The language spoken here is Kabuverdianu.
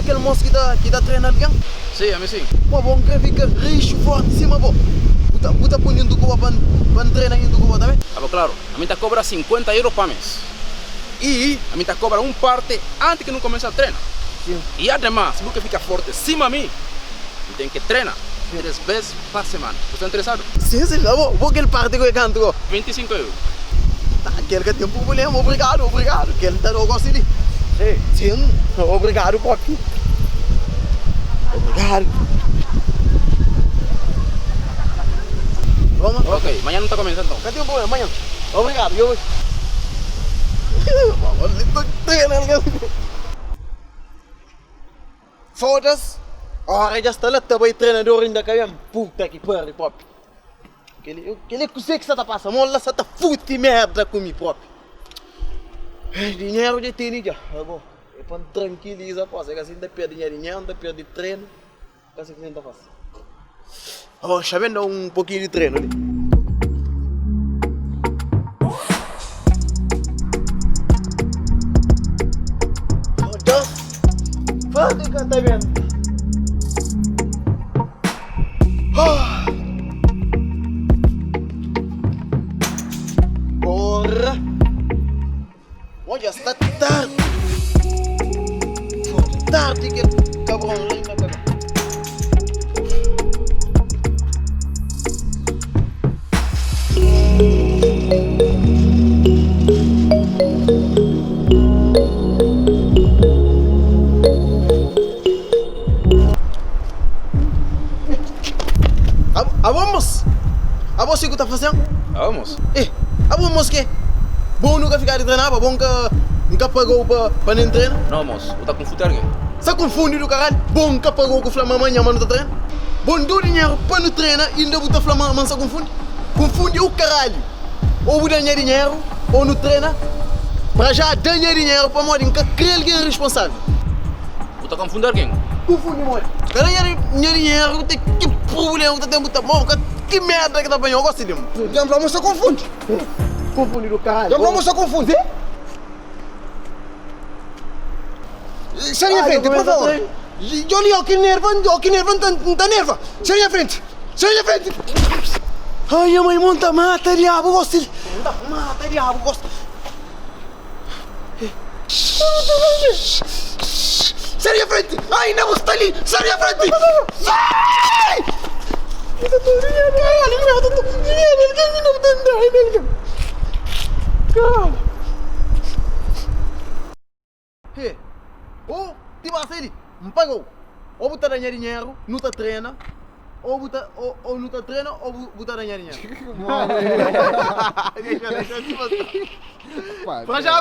kel mos ki ta ki ta trena algen? Si, ami si. Pô, bo N kre fika rixu forti sima bo. Bu ta bu ta pun djuntu ku bo pa N pa N trena djuntu ku bo tanbe? Abo klaru, ami ta kobra 50 euro pa mes. I ami ta kobra un parti anti ki nu kumesa trena. Si. I ademas, si bu ke fika forti sima mi, bu ten ke trena 3 bes pa semana. Bu sta interesadu? Si, si. Abo, bo kel parti ku e kantu go? 25 euro. Ta, kel ka ten prublema. Obrigadu, obrigadu. Kel ta da gosi li. Si. Si, obrigadu propi. Obrigadu. Vamos. Ok, manhan nu ta kumesa nton. Ka ten prublema, manhan. Obrigadu, yo. Vamos, li ta trena algen. Fodas, ora dja sta la ta bai trenador inda ka ben. Puta ki pari propi. Keli keli kuzê ki sa ta pasa mo la sa ta futi merda ku mi propi. Dinheru dja teni dja. Ago é pa N trankiliza pos. É ka si N ta perde nha dinheru, N ta perde trenu. Ka si kuzê N ta fase. Ago xa ben da un pokinhu di trenu li. Fodas, fase ka ta ben. Porra! Odja sta tardi! Tardi kel kabron la inda ka ben. Abo mos, abo si ku ta fasen? Abo mos. Eh, abo mos ke? Bo nu ka fika di trenaba, bo nka nka pagou pa pa nen trena? No mos, bu ta konfundi algen. Sa konfundi du karalhu, bo nka pagou ku fla ma manha ma nu ta trena? Bo ndou dinheru pa nu trena inda bu ta fla ma ma nsa konfundi? Konfundi u karalhu, ou bu da nha dinheru ou nu trena? Pra já da nha dinheru pamodi nka kre algen responsável. Bu ta konfundi algen. Konfundi modi? Kada nha nha dinheru ku ta ki problema ku ta ten bu ta mo ka ki merda ki ta panhau gosi di mi. Djan fla mo sta konfundi. Konfundi do caralho. Djan fla mo sta konfundi. Sai di nha frenti, por favor. Djo li, o ki nerva, o ki nerva, n ta nerva. Sai di nha frenti. Sai di nha frenti. Ai nha mai, mon ta mata diabu gosi li. Mon ta mata diabu gosi. Sai di nha frenti! Ainda bu sta li! Sai di nha frenti! Sai! He, ô ti ba sai li, N paga-u. Ô bu ta da nha dinheru, nu ta trena, ô bu ta, ô, ô nu ta trena ô bu, bu ta da nha dinheru. Dexa, dexa, dexa. Pra já.